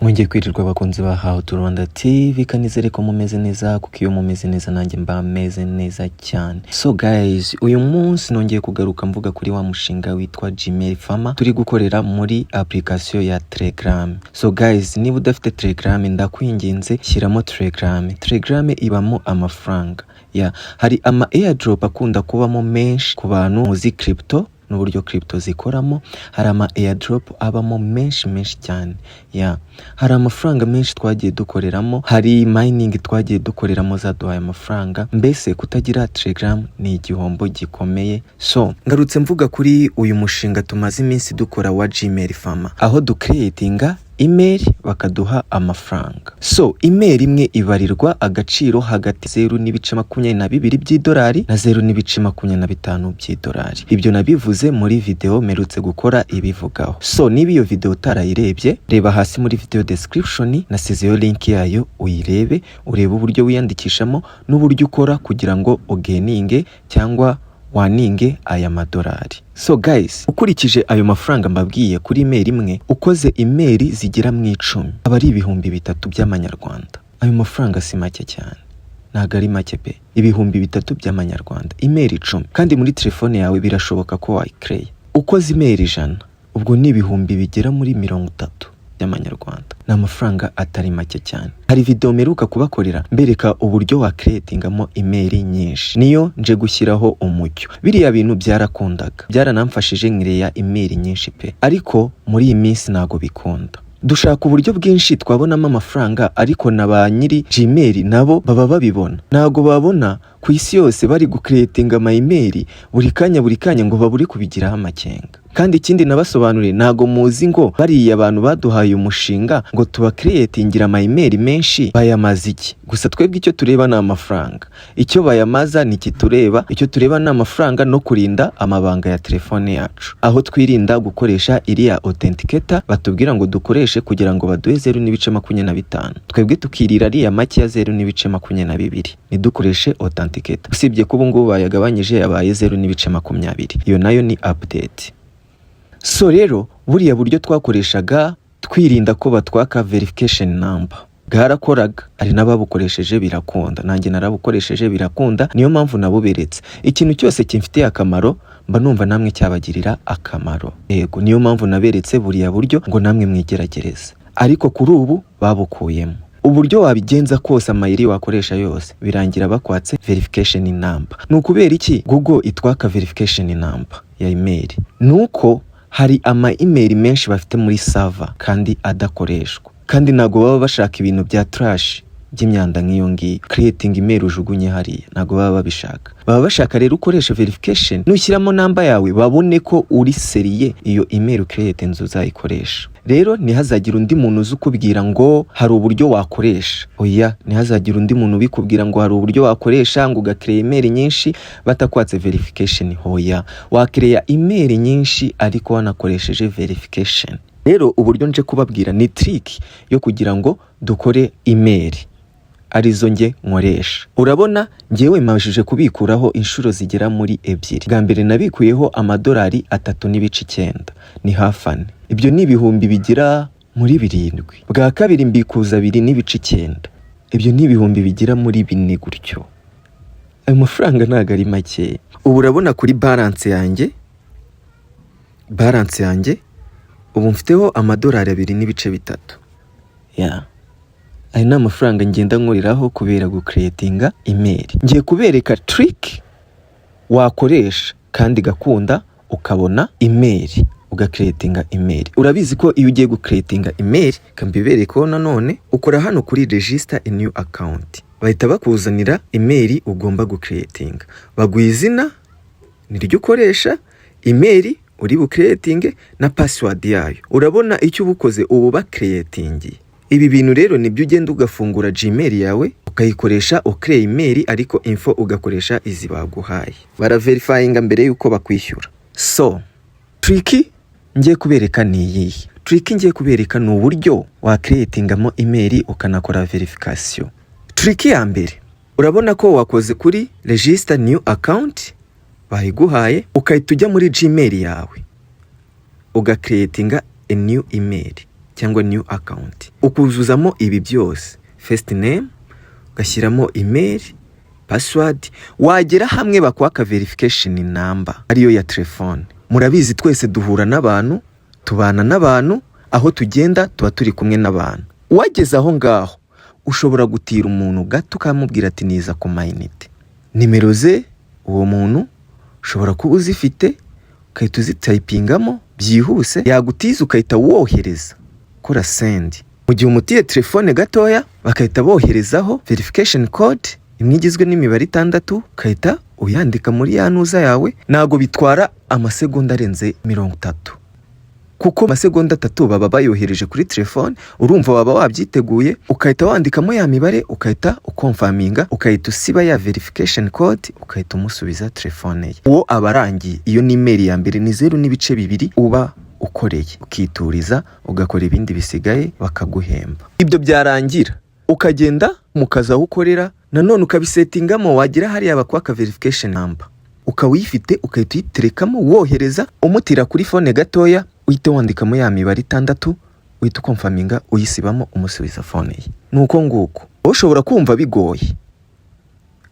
Mwongeye kwirirwa, abakunzi ba How to Rwanda TV. Kanizere ko mumeze neza, kuko iyo mumeze neza nanjye mba meze neza cyane. So guys, uyu munsi nongeye kugaruka mvuga kuri wa mushinga witwa Gmail Farmer turi gukorera muri application ya Telegram. So guys, niba udafite Telegram, ndakwinginze shyiramo Telegram. Telegram ibamo amafaranga ya hari ama airdrop akunda kubamo menshi. Ku bantu muzi crypto n'uburyo crypto zikoramo, hari ama airdrop abamo menshi menshi cyane ya hari amafaranga menshi twagiye dukoreramo, hari mining twagiye dukoreramo zaduhaye amafaranga. Mbese kutagira Telegram ni igihombo gikomeye. So ngarutse mvuga kuri uyu mushinga tumaze iminsi dukora wa Gmail Farmer, aho ducreatinga email bakaduha amafaranga. So email imwe ibarirwa agaciro hagati 0.22 by'idolari na 0.25 by'idolari. Ibyo nabivuze muri video mperutse gukora ibivugaho. So niba iyo video utarayirebye, reba hasi muri video description, nasizeyo link yayo, uyirebe, urebe uburyo wiyandikishamo n'uburyo ukora kugira ngo ugeninge cyangwa waninge aya madolari. So guys, ukurikije ayo mafaranga mbabwiye, kuri email imwe, ukoze email zigera mu 10, aba ari 3000 by'amanyarwanda. Ayo mafaranga si make cyane, ntabwo ari make pe. 3000 by'amanyarwanda, email 10, kandi muri telefone yawe birashoboka ko wayikereya. Ukoze email 100, ubwo ni ibihumbi bigera muri 30 by'amanyarwanda. Ni amafaranga atari make cyane. Hari video mperuka kubakorera mbereka uburyo wa creatingamo email nyinshi, niyo nje gushyiraho umucyo. Biriya bintu byarakundaga, byaranamfashije nkireya email nyinshi pe, ariko muri iyi minsi ntago bikunda. Dushaka uburyo bwinshi twabonamo amafaranga, ariko na ba nyiri Gmail nabo baba babibona. Ntago babona ku isi yose bari gucreatinga ama email buri kanya buri kanya ngo babure kubigiraho amakenga. Kandi ikindi nabasobanuriye, ntago muzi ngo bariya abantu baduhaye umushinga ngo tubacreatingira ama email menshi bayamaze iki? Gusa twebwe icyo tureba ni amafaranga, icyo bayamaza ntikitureba. Icyo tureba ni amafaranga no kurinda amabanga ya telefone yacu, aho twirinda gukoresha iriya authenticator batubwira ngo dukoreshe kugira ngo baduhe 0.25, twebwe tukirira ariya make ya 0.22, ntidukoreshe authenticator. Usibye ko ubu ngubu bayagabanyije, yabaye 0.20, iyo nayo ni update. So rero buriya buryo twakoreshaga twirinda ko batwaka verification number bwarakoraga, hari n'ababukoresheje birakunda, nanjye narabukoresheje birakunda, niyo mpamvu nabuberetse. Ikintu cyose kimfitiye akamaro mba numva namwe cyabagirira akamaro. Yego, niyo mpamvu naberetse buriya buryo ngo namwe mwigeragereze, ariko kuri ubu babukuyemo. Uburyo wabigenza kose, amayeri wakoresha yose, birangira bakwatse verification number. Ni ukubera iki Google itwaka verification number ya email? Ni uko hari ama email menshi bafite muri server kandi adakoreshwa, kandi ntabwo baba bashaka ibintu bya trash, by'imyanda nk'iyo ngiyo, creating email ujugunye hariya, ntabwo baba babishaka. Baba bashaka rero ukoresha verification, nushyiramo namba yawe babone ko uri sérieux, iyo email create nzu uzayikoresha. Rero ntihazagire undi muntu uzi ukubwira ngo hari uburyo wakoresha. Oya, ntihazagire undi muntu ubikubwira ngo hari uburyo wakoresha ngo ugacreya email nyinshi batakwatse verification. Hoya, wacreya email nyinshi ariko wanakoresheje verification. Rero uburyo nje kubabwira ni trick yo kugira ngo dukore email, arizo nge nkoresha. Urabona ngewe majije kubikuraho inshuro zigera muri ebyiri. Bwa mbere nabikuyeho amadolari 3.9, ni hafi ane, ibyo ni ibihumbi bigera muri 7. Bwa kabiri mbikuza 2.9, ibyo ni ibihumbi bigera muri 4 gutyo. Ayo mafaranga ntabwo ari make. Ubu urabona kuri balance yanjye ubu mfiteho amadolari 2.3. Ya, aya ni amafaranga ngenda nkoreraho kubera gucreatinga email. Ngiye kubereka trick wakoresha kandi igakunda, ukabona email, ugacreatinga email. Urabizi ko iyo ugiye gucreatinga email, kambiberekaho nanone, ukora hano kuri register a new account, bahita bakuzanira email ugomba gucreatinga, baguha izina niryo ukoresha, email uri bucreatinge na password yayo. Urabona icyo uba ukoze, ubu bacreatingiye. Ibi bintu rero nibyo ugenda ugafungura Gmail yawe, ukayikoresha ucreate email, ariko info ugakoresha izi baguhaye, baraverifyinga mbere yuko bakwishyura. So trick ngiye kubereka ni iyihe? Trick ngiye kubereka ni uburyo wacreatingamo email ukanakora verification. Trick ya mbere, urabona ko wakoze kuri register new account, bayiguhaye, ukahita ujya muri Gmail yawe, ugacreatinga a new email cyangwa se ugacreatinga email. cyangwa new account, ukuzuzamo ibi byose: first name, ugashyiramo email, password. Wagera hamwe bakwaka verification number, ariyo ya telefone. Murabizi, twese duhura n'abantu, tubana n'abantu, aho tugenda tuba turi kumwe n'abantu. Wageze aho ngaho, ushobora gutira umuntu gato, ukamubwira ati: "Niza ku mayinite." Nimero ze uwo muntu ushobora kuba uzifite, ugahita uzitypingamo byihuse, yagutiza ugahita wohereza, kora send. Mu gihe umutiye telefone gatoya, bagahita boherezaho verification code imwe igizwe n'imibare itandatu, ugahita uyandika muri ya ntuza yawe. Ntabwo bitwara amasegonda arenze 30, kuko amasegonda 3 baba bayohereje kuri telefone. Urumva waba wabyiteguye, ugahita wandikamo ya mibare, ugahita uconfirminga, ugahita usiba ya verification code, ugahita umusubiza telefone ye. Uwo aba arangiye. Iyo ni email ya mbere, ni 0.2 uba ukoreye, ukituriza, ugakora ibindi bisigaye, bakaguhemba. Ibyo byarangira, ukagenda mu kazi aho ukorera, nanone ukabisettingamo. Wagera hariya bakwaka verification number, ukaba uyifite, ugahita uyiterekamo, wohereza, umutira kuri phone gatoya, uhite wandikamo ya mibare itandatu, uhita uconfirminga, uyisibamo, umusubiza phone ye. Ni uko nguko. Wowe ushobora kumva bigoye,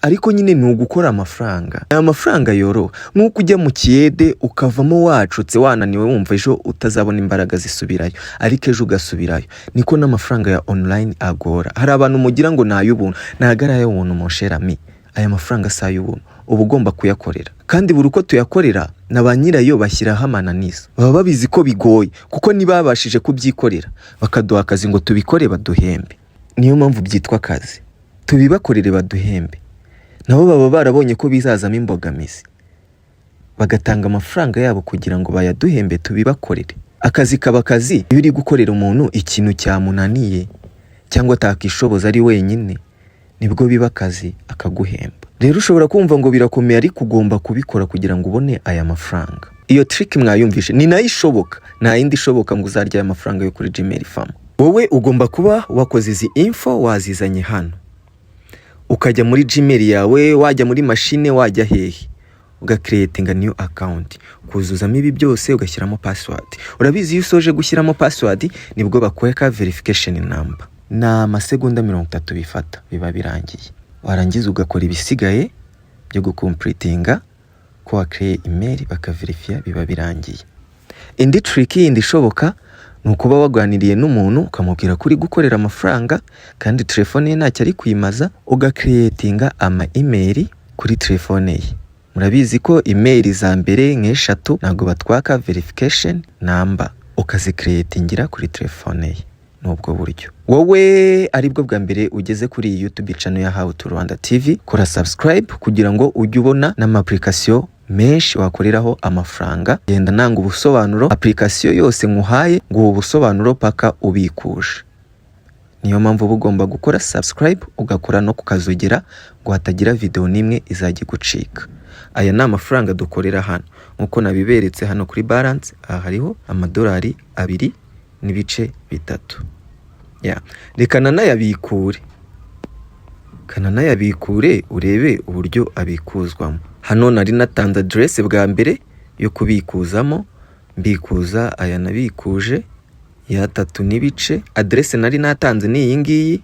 ariko nyine ni ugukora amafaranga. Ni amafaranga yoroha, nk'uko ujya mu kiyede ukavamo wacutse, wananiwe, wumva ejo utazabona imbaraga zisubirayo, ariko ejo ugasubirayo, niko n'amafaranga ya online agora. Hari abantu mugira ngo ni ay'ubuntu. Ntabwo ari ay'ubuntu, mon cher ami. Aya mafaranga si ay'ubuntu, uba ugomba kuyakorera, kandi buri uko tuyakorera na ba nyirayo bashyiraho amananiza. Baba babizi ko bigoye, kuko ntibabashije kubyikorera, bakaduha akazi ngo tubikore baduhembe. Niyo mpamvu byitwa akazi, tubibakorere baduhembe. Nabo baba barabonye ko bizazamo imbogamizi, bagatanga amafaranga yabo kugira ngo bayaduhembe tubibakorere. Akazi kaba akazi iyo uri gukorera umuntu ikintu cyamunaniye cyangwa atakishoboza ari wenyine, nibwo biba akazi, akaguhemba. Rero ushobora kumva ngo birakomeye, ariko ugomba kubikora kugira ngo ubone aya mafaranga. Iyo trick mwayumvishe, ni nayo ishoboka, nta yindi ishoboka ngo uzarya aya mafaranga yo kuri Gmail Farm. Wowe ugomba kuba wakoze izi info, wazizanye hano, ukajya muri Gmail yawe, wajya muri mashine, wajya hehe, ugacreatinga new account, ukuzuzamo ibi byose, ugashyiramo password. Urabizi, iyo usoje gushyiramo password nibwo bakweka verification number. Ni amasegonda 30 bifata, biba birangiye. Warangiza ugakora ibisigaye byo gucompletinga ko wacreye email, bakaverifya, biba birangiye. Indi trick yindi ishoboka ni ukuba waganiriye n'umuntu, ukamubwira ko uri gukorera amafaranga kandi telefone ye ntacyo ari kuyimaza, ugacreatinga ama email kuri telefone ye. Murabizi ko email za mbere nk'eshatu ntabwo batwaka verification number, ukazicreatingira kuri telefone ye. Ni ubwo buryo. Wowe aribwo bwa mbere ugeze kuri iyi YouTube channel ya How to Rwanda TV, kora subscribe kugira ngo ujye ubona n'ama application menshi wakoreraho amafaranga. Genda nanga ubusobanuro, application yose nkuhaye ngo ubu busobanuro paka ubikuje. Niyo mpamvu uba ugomba gukora subscribe, ugakora no kukazogera ngo hatagira video n'imwe izajya igucika. Aya ni amafaranga dukorera hano, nk'uko nabiberetse hano kuri balance. Aha hariho amadolari 2.3. Ya, reka nanayabikure, kananayabikure urebe uburyo abikuzwamo. Hano nari natanze aderese bwa mbere yo kubikuzamo, mbikuza aya nabikuje y'atatu n'ibice. Aderese nari natanze ni iyi ngiyi.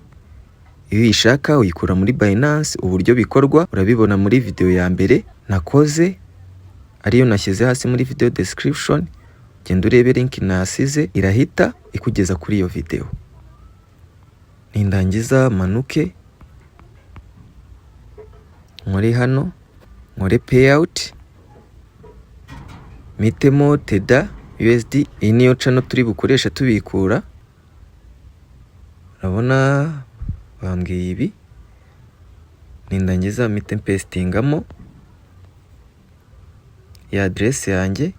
Iyo uyishaka uyikura muri Binance. Uburyo bikorwa urabibona muri video ya mbere nakoze, ariyo nashyize hasi muri video description. Genda urebe link nasize, irahita ikugeza kuri iyo video. Nindangiza manuke, nkore hano, nkore payout, mpitemo Tether USD. Iyi niyo channel turi bukoresha tubikura. Urabona bambwiye ibi. Nindangiza mpite mpastingamo ya aderese yanjye,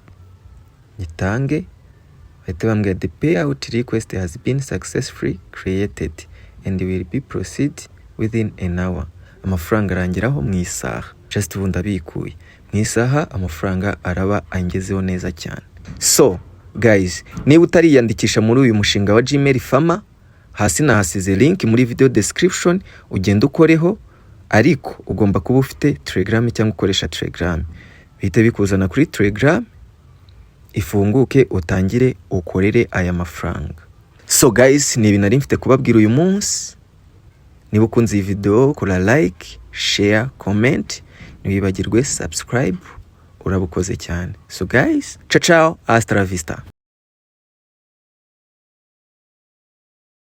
nyitange, bahita bambwira: "The payout request has been successfully created and will be proceed within an hour." Amafaranga arangeraho mu isaha. Just ubu ndabikuye, mu isaha amafaranga araba angezeho neza cyane. So guys, niba utariyandikisha muri uyu mushinga wa Gmail Farmer, hasi nahasize link muri video description, ugenda ukoreho. Ariko ugomba kuba ufite Telegram cyangwa ukoresha Telegram, bihite bikuzana kuri Telegram, ifunguke, utangire ukorere aya mafaranga. So guys, ni ibintu nari mfite kubabwira uyu munsi. Niba ukunze iyi video, kora like, share, comment, ntiwibagirwe subscribe. Urabukoze cyane. So guys, ciao ciao, hasta la vista.